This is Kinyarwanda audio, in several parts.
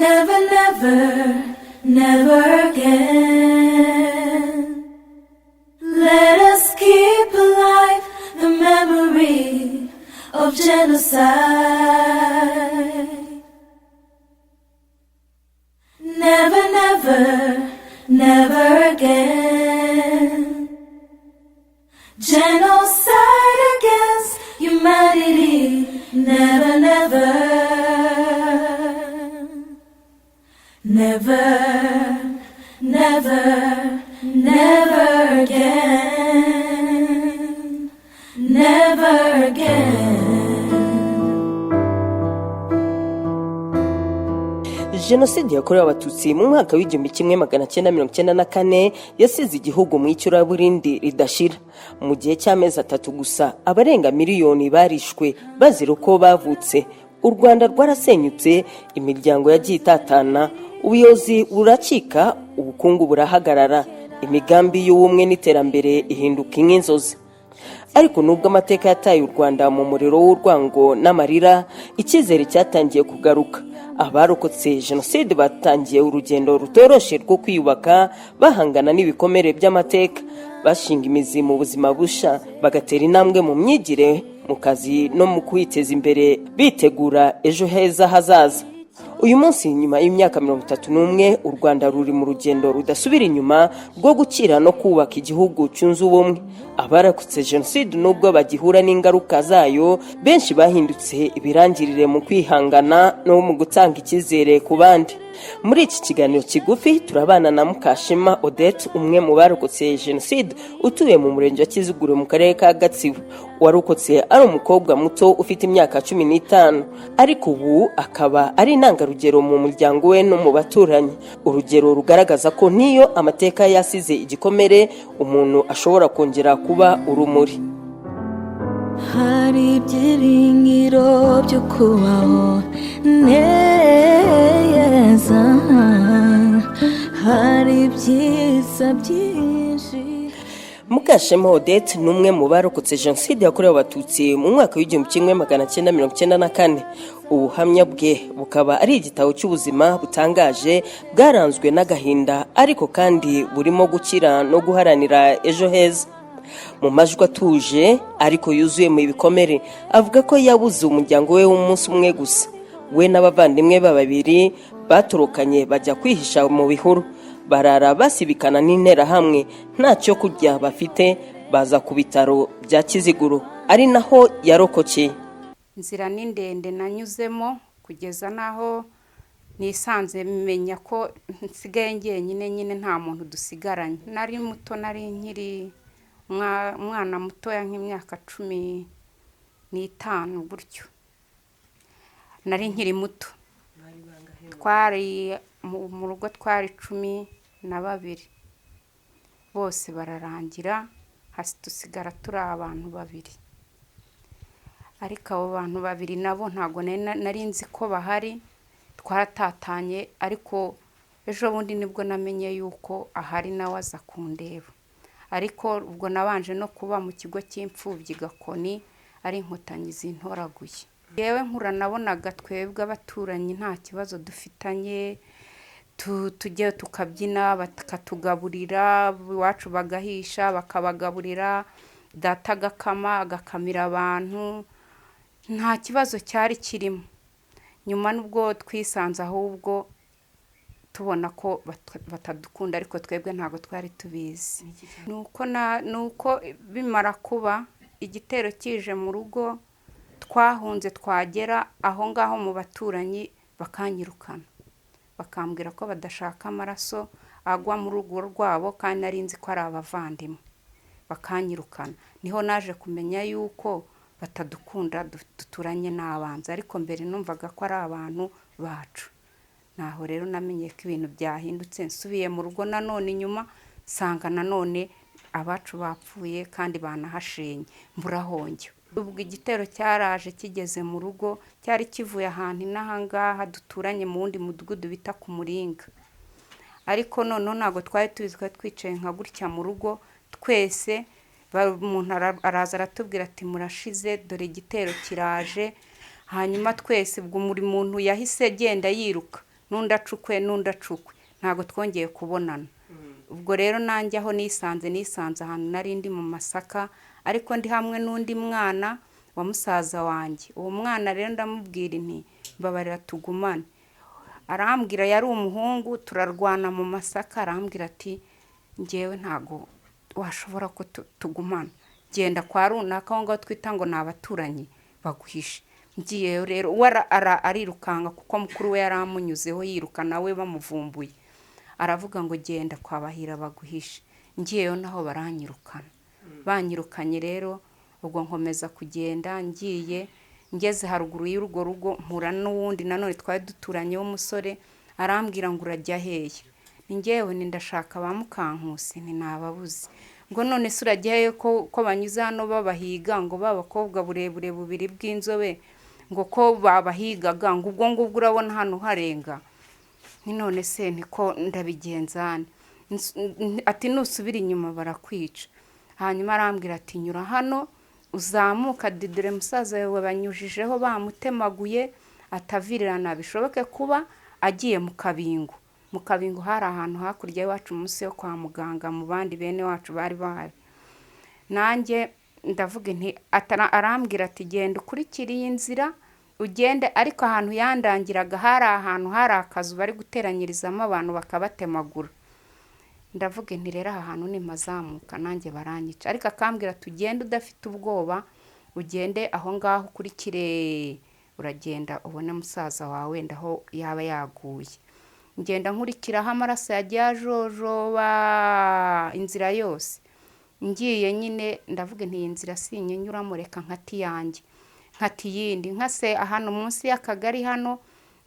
Never, never, never again. Let us keep alive the memory of genocide. Never, never, never again. Genocide against humanity. Never, never. Never, never, never again. Never again. Jenoside yakorewe Abatutsi mu mwaka w'1994 yasize igihugu mu icuraburindi ridashira. Mu gihe cy'amezi 3 gusa, abarenga miliyoni barishwe bazira uko bavutse. U Rwanda rwarasenyutse, imiryango yagiye itatana, ubuyobozi buracika, ubukungu burahagarara, imigambi y'ubumwe n'iterambere ihinduka nk'inzozi. Ariko nubwo amateka yataye u Rwanda mu muriro w'urwango n'amarira, icyizere cyatangiye kugaruka. Abarokotse jenoside batangiye urugendo rutoroshe rwo kwiyubaka, bahangana n'ibikomere by'amateka, bashinga imizi mu buzima busha, bagatera intambwe mu myigire, mu kazi no mu kwiteza imbere, bitegura ejo heza hazaza. Uyu munsi, nyuma y'imyaka 31, u Rwanda ruri mu rugendo rudasubira inyuma rwo gukira no kubaka igihugu cyunze ubumwe. Abarokotse jenoside, nubwo bagihura n'ingaruka zayo, benshi bahindutse ibirangirire mu kwihangana no mu gutanga icyizere ku bandi. Muri iki kiganiro kigufi turabana na Mukashema Odette, umwe mu barokotse jenoside, utuye mu Murenge wa Kiziguro mu Karere ka Gatsibo, warokotse ari umukobwa muto ufite imyaka 15, ariko ubu akaba ari intangarugero mu muryango we no mu baturanyi, urugero rugaragaza ko n'iyo amateka yasize igikomere, umuntu ashobora kongera kuba urumuri. Hari ibyiringiro byo kubaho neza, hari ibyiza byinshi. Mukashema Odette ni umwe mu barokotse jenoside yakorewe Abatutsi mu mwaka w'1994. Ubuhamya bwe bukaba ari igitabo cy'ubuzima butangaje, bwaranzwe n'agahinda ariko kandi burimo gukira no guharanira ejo heza. Mu majwi atuje ariko yuzuye mu ibikomere, avuga ko yabuze umuryango we w'umunsi umwe gusa. We n'abavandimwe be babiri batorokanye bajya kwihisha mu bihuru, barara basibikana n'Interahamwe, nta cyo kurya bafite, baza ku bitaro bya Kiziguro, ari naho yarokokeye. Inzira ni ndende nanyuzemo kugeza n'aho nisanze menya ko nsigaye njyenyine nyine, nta muntu dusigaranye. Nari muto, nari nkiri umwana mutoya, nk'imyaka 15 gutyo, nari nkiri muto. Twari mu rugo, twari 12, bose bararangira, hasi dusigara turi abantu babiri. Ariko abo bantu babiri nabo ntabwo nari nzi ko bahari, twaratatanye. Ariko ejo bundi nibwo namenye yuko ahari, nawe aza kundeba. Ariko ubwo nabanje no kuba mu kigo cy'imfubyi Gakoni, ari Inkotanyi zintoraguye. Yewe, nkura nabonaga twebwe abaturanyi nta kibazo dufitanye, tujya tukabyina, bakatugaburira, iwacu bagahisha bakabagaburira, data agakama, agakamira abantu, nta kibazo cyari kirimo. Nyuma nubwo twisanze ahubwo tubona ko batadukunda, ariko twebwe ntabwo twari tubizi. Nuko bimara kuba, igitero kije mu rugo, twahunze, twagera aho ngaho mu baturanyi bakanyirukana, bakambwira ko badashaka amaraso agwa mu rugo rwabo, kandi nari nzi ko ari abavandimwe, bakanyirukana. Niho naje kumenya yuko batadukunda, duturanye n'abanzi, ariko mbere numvaga ko ari abantu bacu. Naho rero namenye ko ibintu byahindutse. Nsubiye mu rugo nanone inyuma, nsanga nanone abacu bapfuye kandi banahashenye, mburahonge. Ubwo igitero cyaraje, kigeze mu rugo, cyari kivuye ahantu inaha ngaha duturanye mu wundi mudugudu bita ku Muringa. Ariko noneho ntabwo twari tubizi, twari twicaye nka gutya mu rugo twese, umuntu araza aratubwira ati: "Murashize, dore igitero kiraje." Hanyuma twese ubwo buri muntu yahise agenda yiruka. N'undi acukwe, n'undi acukwe, ntabwo twongeye kubonana. Ubwo rero nanjye aho nisanze, nisanze ahantu nari ndi mu masaka, ariko ndi hamwe n'undi mwana wa musaza wanjye. Uwo mwana rero ndamubwira nti: "Mbabarira tugumane." Arambwira, yari umuhungu, turarwana mu masaka. Arambwira ati: "Ngewe ntago washobora ko tugumana, genda kwa runaka aho ngaho twita ngo ni abaturanyi baguhishe." Ngiyeyo rero, we arirukanka kuko mukuru we yari amunyuzeho yiruka nawe bamuvumbuye. Aravuga ngo: "Genda kwa Bahira baguhishe." Ngiyeyo naho baranyirukana. Banyirukanye rero, ubwo nkomeza kugenda. Ngiye ngeze haruguru y'urwo rugo, mpura n'uwundi nanone twari duturanye w'umusore. Arambwira ngo: "Urajya hehe?" Ni ngewe ni ndashaka ba Mukankusi, ni nababuze. Ngo: "None se urajya hehe ko banyuze hano babahiga, ngo ba bakobwa burebure bubiri bw'inzobe, ngo ko babahigaga, ngo ubwo ngubwo urabona hano harenga?" Ni none se niko ndabigenza nte? Ati: "Nusubira inyuma barakwica." Hanyuma arambwira ati: "Nyura hano uzamuka, dore musaza wawe banyujijeho bamutemaguye, atavirirana, bishoboke kuba agiye mu Kabingo." Mu Kabingo hari ahantu hakurya y'iwacu, munsi yo kwa muganga, mu bandi bene wacu bari bahari. Nanjye ndavuga nti arambwira ati: "Genda ukurikire iyi nzira ugende." Ariko ahantu yandangiraga hari ahantu hari akazu bari guteranyirizamo abantu bakabatemagura. Ndavuga nti: "Rero aha hantu nimpazamuka nanjye baranyica." Ariko akambwira ati: "Ugende udafite ubwoba, ugende aho ngaho ukurikire, uragenda ubone musaza wawe wenda aho yaba yaguye." Ngenda nkurikiraho amaraso yagiye ajojoba inzira yose. Ngiye nyine, ndavuga nti: "Iyi nzira sinyinyuramo, reka nkate iyanjye." Nkata iyindi, nkase ahantu munsi y'akagari hano,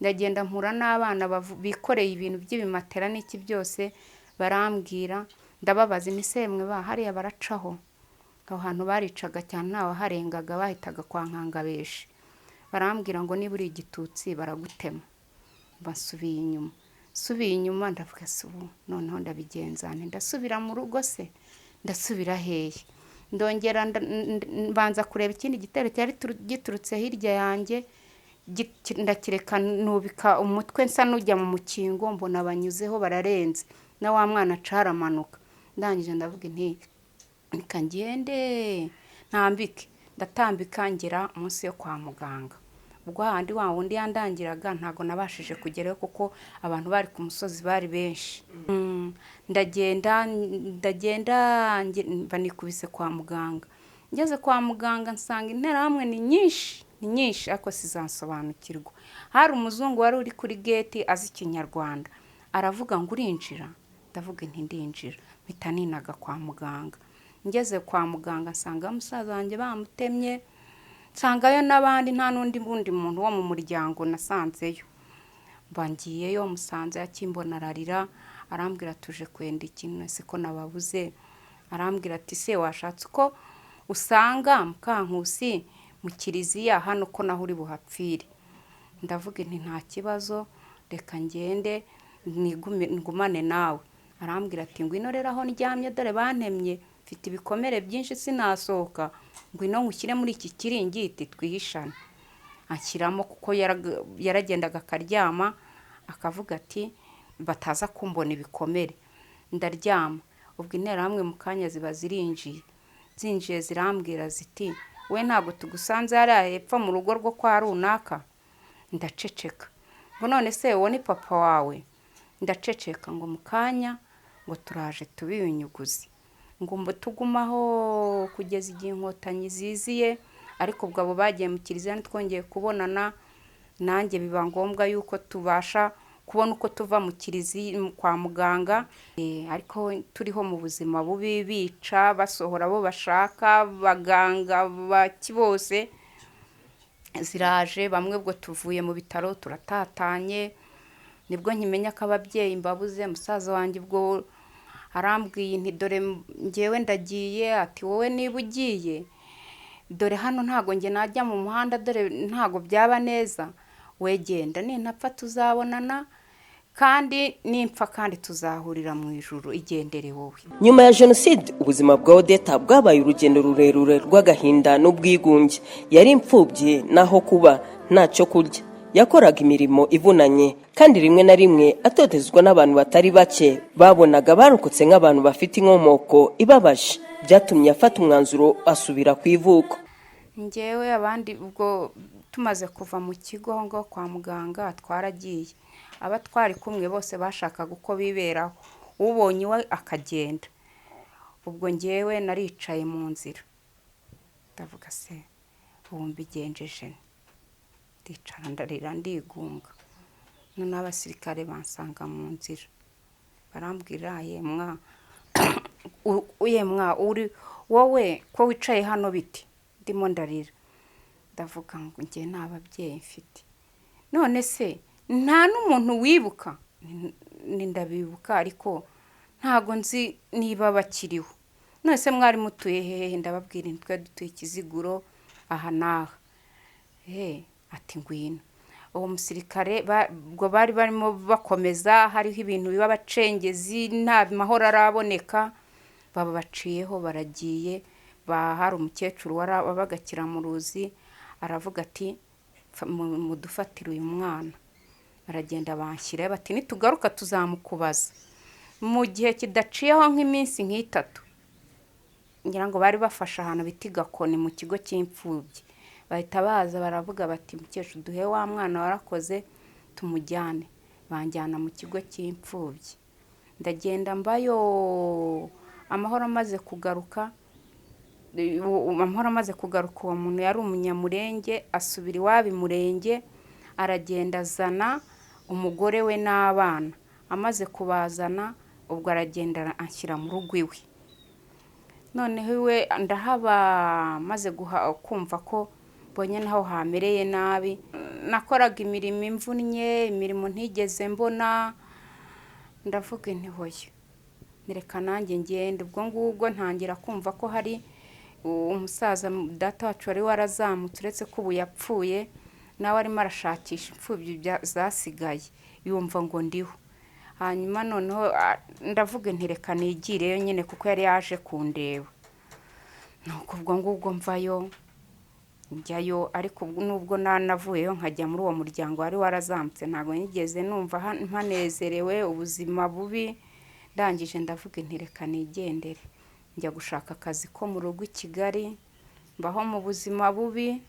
ndagenda mpura n'abana bikoreye ibintu by'ibimatera n'iki byose. Barambwira, ndababaza nti: "Semwe ba hariya baracaho?" Aho hantu baricaga cyane, ntawaharengaga, bahitaga kwa Nkangabeshi. Barambwira ngo: "Niba uri Igitutsi baragutema." Basubiye inyuma. Nsubiye inyuma, ndavuga: "Se ubu noneho ndabigenza nte? Ndasubira mu rugo se? Ndasubira hehe?" Ndongera mbanza kureba ikindi gitero cyari giturutse hirya yanjye, ndakireka, nubika umutwe nsa n'ujya mu mukingo, mbona banyuzeho bararenze, na wa mwana aca aramanuka. Ndangije ndavuga nti: "Reka ngende ntambike." Ndatambika ngera munsi yo kwa muganga. Ubwo hahandi wa wundi yandangiraga ntabwo nabashije kugerayo kuko abantu bari ku musozi bari benshi. Ndagenda, ndagenda, mba nikubise kwa muganga. Ngeze kwa muganga nsanga interahamwe ni nyinshi, ni nyinshi, ariko sizansobanukirwa. Hari umuzungu wari uri kuri gate azi Ikinyarwanda, aravuga ngo: "Urinjira?" Ndavuga nti: "Ndinjira." Mpita ninaga kwa muganga. Ngeze kwa muganga nsanga musaza wanjye bamutemye, nsangayo n'abandi, nta n'undi wundi muntu wo mu muryango nasanzeyo. Mba ngiyeyo, musanze akimbona ararira, arambwira: "Tuje kwenda ikintu se ko nababuze?" Arambwira ati: "Se washatse uko usanga Mukankusi mu kiliziya hano, ko naho uri buhapfire?" Ndavuga nti: "Nta kibazo, reka ngende ngumane nawe." Arambwira ati: "Ngwino rero aho ndyamye, dore bantemye, mfite ibikomere byinshi, sinasohoka, ngwino ngushyire muri iki kiringiti twihishane." Anshyiramo kuko yaragendaga akaryama, akavuga ati: "Bataza kumbona ibikomere." Ndaryama. Ubwo interahamwe mu kanya ziba zirinjiye. Zinjiye zirambwira ziti: "We ntabwo tugusanze hariya hepfo mu rugo rwo kwa runaka?" Ndaceceka. Ngo: "None se uwo ni papa wawe?" Ndaceceka. Ngo: "Mu kanya ngo turaje tubiyunyuguze." Ngo mbe tugumaho kugeza igihe Inkotanyi ziziye. Ariko ubwo abo bagiye mu kiliziya ntitwongeye kubonana. Nanjye biba ngombwa yuko tubasha kubona uko tuva mu kiliziya kwa muganga. Ariko turiho mu buzima bubi, bica, basohora abo bashaka, abaganga baki bose ziraje. Bamwe ubwo tuvuye mu bitaro turatatanye, nibwo nkimenya ko ababyeyi mbabuze. Musaza wanjye ubwo arambwiye nti: "Dore ngewe ndagiye." Ati: "Wowe niba ugiye, dore hano ntago njye najya mu muhanda, dore ntago byaba neza, wegenda, nintapfa tuzabonana, kandi nimpfa kandi tuzahurira mu ijuru, igendere wowe." Nyuma ya Jenoside, ubuzima bwa Odeta bwabaye urugendo rurerure rw'agahinda n'ubwigunge. Yari imfubyi, naho kuba, ntacyo kurya. Yakoraga imirimo ivunanye kandi rimwe na rimwe atotezwa n'abantu batari bake babonaga barokotse nk'abantu bafite inkomoko ibabaje. Byatumye afata umwanzuro asubira ku ivuko. Ngewe abandi ubwo tumaze kuva mu kigo ngo kwa muganga twaragiye, aba twari kumwe bose bashakaga uko biberaho, ubonye iwe akagenda. Ubwo ngewe naricaye mu nzira ndavuga: "Se ubu mbigenjeje nte?" Ndicara ndarira ndigunga. Noneho abasirikare bansanga mu nzira barambwira: "Yemwa yemwa, uri wowe ko wicaye hano biti?" Ndimo ndarira ndavuga ngo njye nta babyeyi mfite. "None se nta n'umuntu wibuka?" Ni ndabibuka ariko ntago nzi niba bakiriho. "None se mwari mutuye hehe?" Ndababwira nti twe dutuye Kiziguro aha n'aha. He ati: "Ngwino." Uwo musirikare ubwo bari barimo bakomeza, hariho ibintu biba abacengezi, nta mahoro araboneka, baba baciyeho baragiye. Hari umukecuru wabaga Kiramuruzi, aravuga ati: "Mudufatire uyu mwana." Baragenda banshyirayo, bati: "Nitugaruka tuzamukubaza." Mu gihe kidaciyeho nk'iminsi nk'itatu ngira ngo, bari bafashe ahantu bita i Gakoni mu kigo cy'imfubyi, bahita baza baravuga bati: "Mukecuru, duhe wa mwana warakoze tumujyane." Banjyana mu kigo cy'imfubyi, ndagenda mbayo. Amahoro amaze kugaruka, uwo muntu yari Umunyamurenge, asubira iwabo i Murenge, aragenda azana umugore we n'abana. Amaze kubazana, ubwo aragenda anshyira mu rugo iwe. Noneho iwe ndahaba, maze kumva ko mbonye naho hamereye nabi. Nakoraga imirimo imvunnye, imirimo ntigeze mbona. Ndavuga nti: "Hoya, reka nanjye ngende." Ubwo ngubwo ntangira kumva ko hari umusaza data wacu wari warazamutse, uretse ko ubu yapfuye, nawe arimo arashakisha imfubyi zasigaye, yumva ngo ndiho. Hanyuma noneho ndavuga nti: "Reka nigireyo nyine," kuko yari yaje kundeba. Nuko ubwo ngubwo mvayo njyayo. Ariko nubwo nanavuyeyo nkajya muri uwo muryango wari warazamutse, ntabwo nigeze numva mpanezerewe, ubuzima bubi. Ndangije ndavuga nti: "Reka nigendere." Njya gushaka akazi ko mu rugo i Kigali, mbaho mu buzima bubi,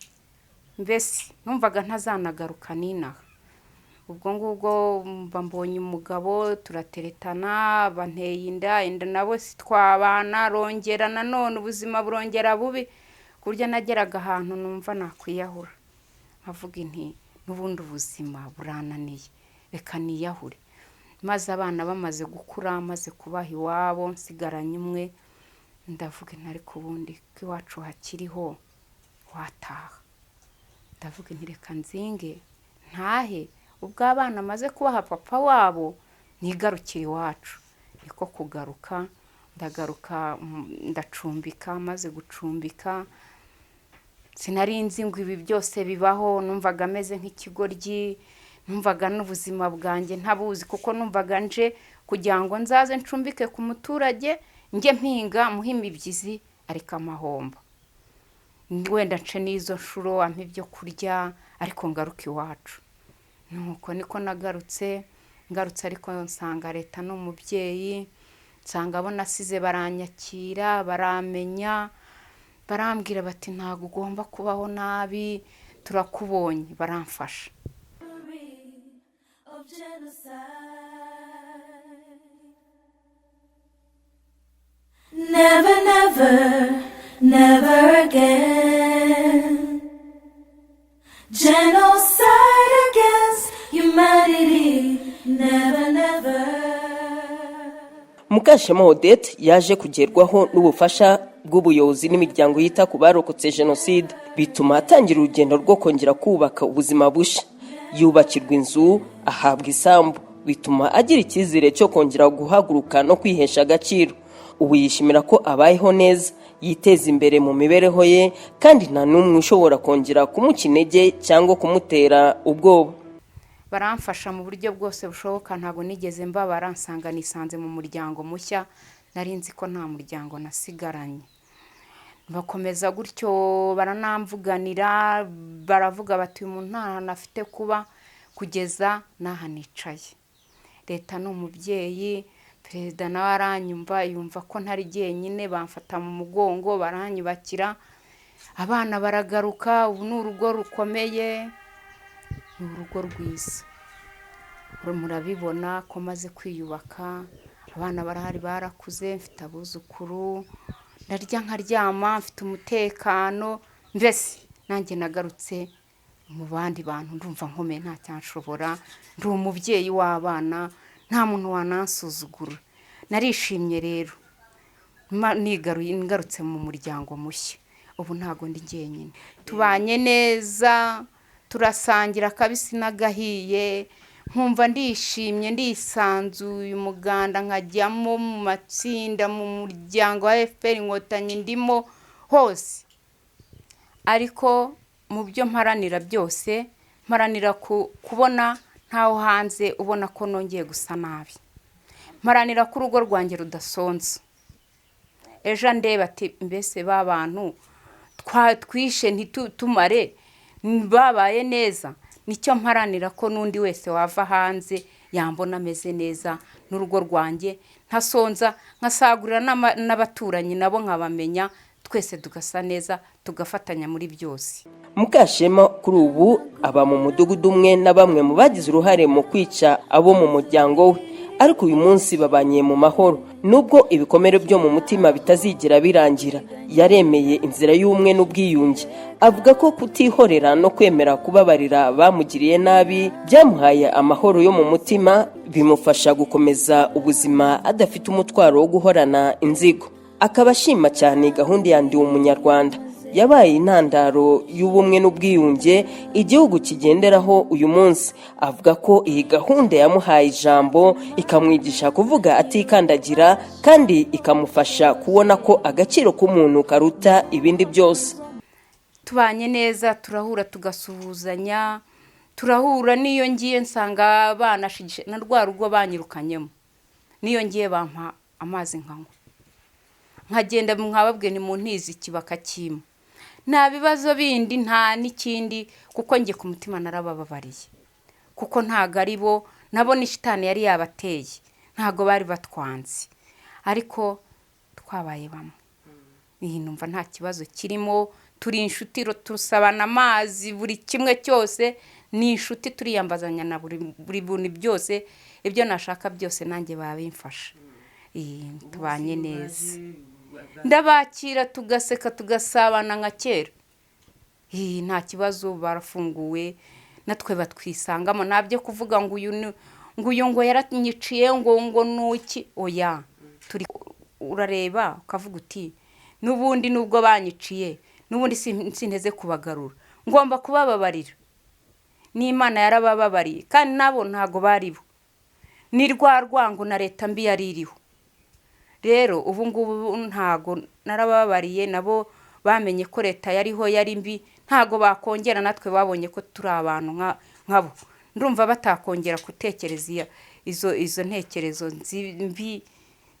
mbese numvaga ntazanagaruka n'inaha. Ubwo ngubwo mba mbonye umugabo, turateretana, banteye inda. Inda nabo twabana, rongera nanone ubuzima burongera bubi, ku buryo nageraga ahantu numva nakwiyahura, nkavuga nti: "N'ubundi ubuzima burananiye, reka niyahure." Maze abana bamaze gukura, maze kubaha iwabo, nsigaranye umwe, ndavuga nti: "Ariko ubundi ko iwacu hakiriho wataha?" Ndavuga nti: "Reka nzinge ntahe, ubwo abana maze kubaha papa wabo nigarukire iwacu." Niko kugaruka, ndagaruka, ndacumbika. Maze gucumbika, sinari nzi ngo ibi byose bibaho. Numvaga ameze nk'ikigoryi, numvaga n'ubuzima bwanjye ntabuzi, kuko numvaga nje kugira ngo nzaze ncumbike ku muturage, njye mpinga muhe imibyizi ariko amahomba, wenda nce n'izo nshuro ampa ibyo kurya, ariko ngaruke iwacu. Nuko niko nagarutse. Ngarutse ariko nsanga leta ni umubyeyi, nsanga abo nasize baranyakira, baramenya, barambwira bati: "Ntabwo ugomba kubaho nabi, turakubonye." Baramfasha. Of genocide. Never, never, never again. Genocide against humanity. Never, never. Mukashema Odette yaje kugerwaho n'ubufasha bw'ubuyobozi n'imiryango yita ku barokotse jenoside, bituma atangira urugendo rwo kongera kubaka ubuzima bushya. Yubakirwa inzu, ahabwa isambu, bituma agira icyizere cyo kongera guhaguruka no kwihesha agaciro. Ubu yishimira ko abayeho neza, yiteza imbere mu mibereho ye, kandi nta n'umwe ushobora kongera kumuca intege cyangwa kumutera ubwoba. Baramfasha mu buryo bwose bushoboka, ntabwo nigeze mbabara. Nsanga nisanze mu muryango mushya, nari nzi ko nta muryango nasigaranye. Bakomeza gutyo baranamvuganira, baravuga bati: "Uyu muntu nta hantu afite kuba." kugeza n'aha nicaye. Leta ni umubyeyi, perezida nawe aranyumva, yumva ko ntari jyenyine, bamfata mu mugongo baranyubakira, abana baragaruka, ubu ni urugo rukomeye, ni urugo rwiza. Murabibona ko maze kwiyubaka, abana barahari barakuze, mfite abuzukuru, ndarya nkaryama, mfite umutekano, mbese nanjye nagarutse mu bandi bantu, ndumva nkomeye nta cyanshobora, ndi umubyeyi w'abana, nta muntu wanansuzugura. Narishimye rero nigaruye ngarutse mu muryango mushya, ubu ntago ndi jyenyine, tubanye neza, turasangira akabisi n'agahiye, nkumva ndishimye, ndisanzuye, umuganda nkajyamo mu matsinda, mu muryango wa FPR Inkotanyi ndimo hose. Ariko mu byo mparanira byose, mparanira kubona ntawo hanze ubona ko nongeye gusa nabi, mparanira ko urugo rwanjye rudasonza. Ejo ndeba ati mbese ba bantu twishe ntitumare babaye neza. Nicyo mparanira ko n'undi wese wava hanze yambona ameze neza n'urugo rwanjye ntasonza, nkasagurira n'abaturanyi nabo nkabamenya, twese tugasa neza, tugafatanya muri byose. Mukashema kuri ubu aba mu mudugudu umwe na bamwe mu bagize uruhare mu kwica abo mu muryango we, ariko uyu munsi babanye mu mahoro nubwo ibikomere byo mu mutima bitazigera birangira. Yaremeye inzira y'ubumwe n'ubwiyunge, avuga ko kutihorera no kwemera kubabarira bamugiriye nabi byamuhaye amahoro yo mu mutima, bimufasha gukomeza ubuzima adafite umutwaro wo guhorana inzigo. Akaba ashima cyane gahunda ya Ndi Umunyarwanda yabaye intandaro y'ubumwe n'ubwiyunge igihugu kigenderaho uyu munsi. Avuga ko iyi gahunda yamuhaye ijambo, ikamwigisha kuvuga atikandagira, kandi ikamufasha kubona ko agaciro k'umuntu karuta ibindi byose. Tubanye neza, turahura tugasuhuzanya, turahura, n'iyo ngiye nsanga banashigishe na rwa rugo banyirukanyemo, n'iyo ngiye bampa amazi nkanywa, nkagenda nkababwiye ni mu ntizi iki bakakimpa. Nta bibazo bindi, nta n'ikindi, kuko njye ku mutima narabababariye, kuko ntago ari bo, nabo ni shitani yari yabateye, ntago bari batwanze, ariko twabaye bamwe. Iyi numva nta kibazo kirimo, turi inshuti, tusabana amazi, buri kimwe cyose ni inshuti, turiyambazanya na buri buntu byose, ibyo nashaka byose nanjye babimfasha. Tubanye neza, ndabakira tugaseka tugasabana nka kera. Nta kibazo, barafunguwe natwe batwisangamo, nta byo kuvuga ngo uyu ngo uyu ngo yaranyiciye ngo nuki, oya. Turi urareba ukavuga uti n'ubundi nubwo banyiciye n'ubundi sinteze kubagarura, ngomba kubababarira, n'Imana yarabababariye, kandi nabo ntago bari bo, ni rwa rwango na leta mbi yari iriho. Rero ubu ngubu ntago narababariye, nabo bamenye ko leta yariho yari mbi, ntago bakongera, natwe babonye ko turi abantu nkabo, ndumva batakongera gutekereza izo ntekerezo mbi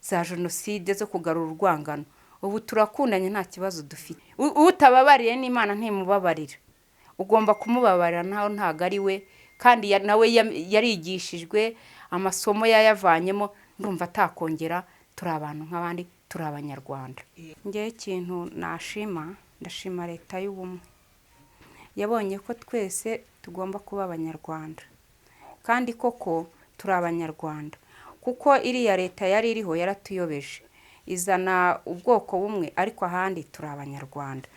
za jenoside zo kugarura urwangano. Ubu turakundanye nta kibazo dufite. Utababariye n'Imana ntimubabarira, ugomba kumubabarira, naho ntago ari we, kandi nawe yarigishijwe amasomo yayavanyemo, ndumva atakongera. Turi abantu nk'abandi, turi Abanyarwanda. Ngewe ikintu nashima, ndashima leta y'ubumwe yabonye ko twese tugomba kuba Abanyarwanda, kandi koko turi Abanyarwanda, kuko iriya leta yari iriho yaratuyobeje, izana ubwoko bumwe, ariko ahandi turi Abanyarwanda,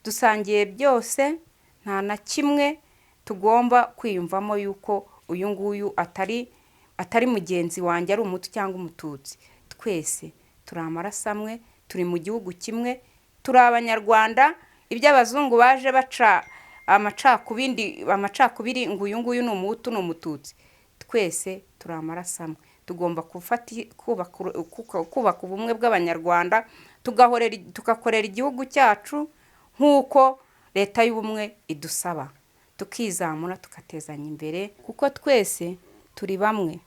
dusangiye byose, nta na kimwe tugomba kwiyumvamo yuko uyu nguyu atari mugenzi wanjye, ari Umutu cyangwa Umututsi. Twese turi amaraso amwe, turi mu gihugu kimwe, turi Abanyarwanda. Ibyo abazungu baje baca amacakubiri ngo uyu nguyu ni Umuhutu ni Umututsi, twese turi amaraso amwe, tugomba kubaka ubumwe bw'Abanyarwanda, tugakorera igihugu cyacu nk'uko leta y'ubumwe idusaba, tukizamura tugatezanya imbere, kuko twese turi bamwe.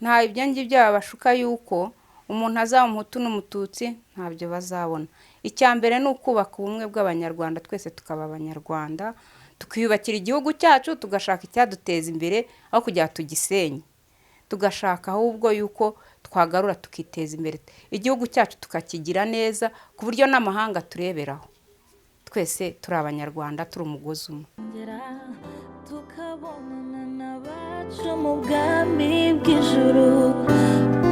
Nta ibyo ngibyo babashuka yuko umuntu azaba Umuhutu n'Umututsi, ntabyo bazabona. Icya mbere ni ukubaka ubumwe bw'Abanyarwanda, twese tukaba Abanyarwanda, Tukiyubakira igihugu cyacu, tugashaka icyaduteza imbere aho kugira tugisenye, tugashaka ahubwo yuko twagarura tukiteza imbere, igihugu cyacu tukakigira neza ku buryo n'amahanga tureberaho. Twese turi Abanyarwanda, turi umugozi umwe. Tukabonana n'abacu mu bwami bw'ijuru,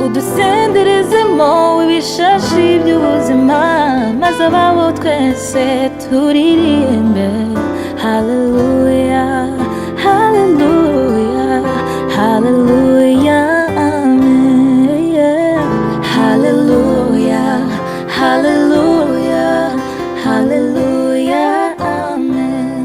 udusenderezemo ibishashi by'ubuzima, maze ababo twese turirimbe haleluya, haleluya, haleluya, amen. Haleluya, haleluya, haleluya, amen.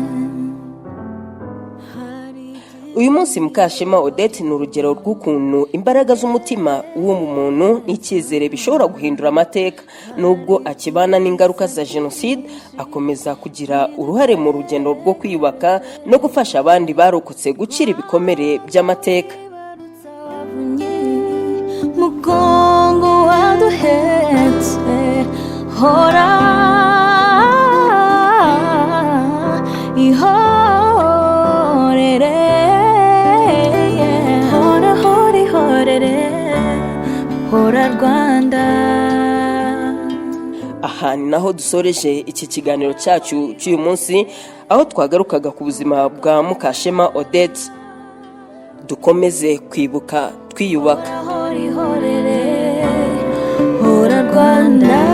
Uyu munsi Mukashema Odette ni urugero rw'ukuntu imbaraga z'umutima w'umuntu n'icyizere bishobora guhindura amateka. Nubwo akibana n'ingaruka za jenoside, akomeza kugira uruhare mu rugendo rwo kwiyubaka no gufasha abandi barokotse gukira ibikomere by'amateka. Mugongo waduhetse, hora ihorere, hora, hora ihorere, hora Rwanda. Aha ni naho dusoreje iki kiganiro cyacu cy'uyu munsi, aho twagarukaga ku buzima bwa Mukashema Odette. Dukomeze kwibuka twiyubaka. Hora ihorere, hora Rwanda.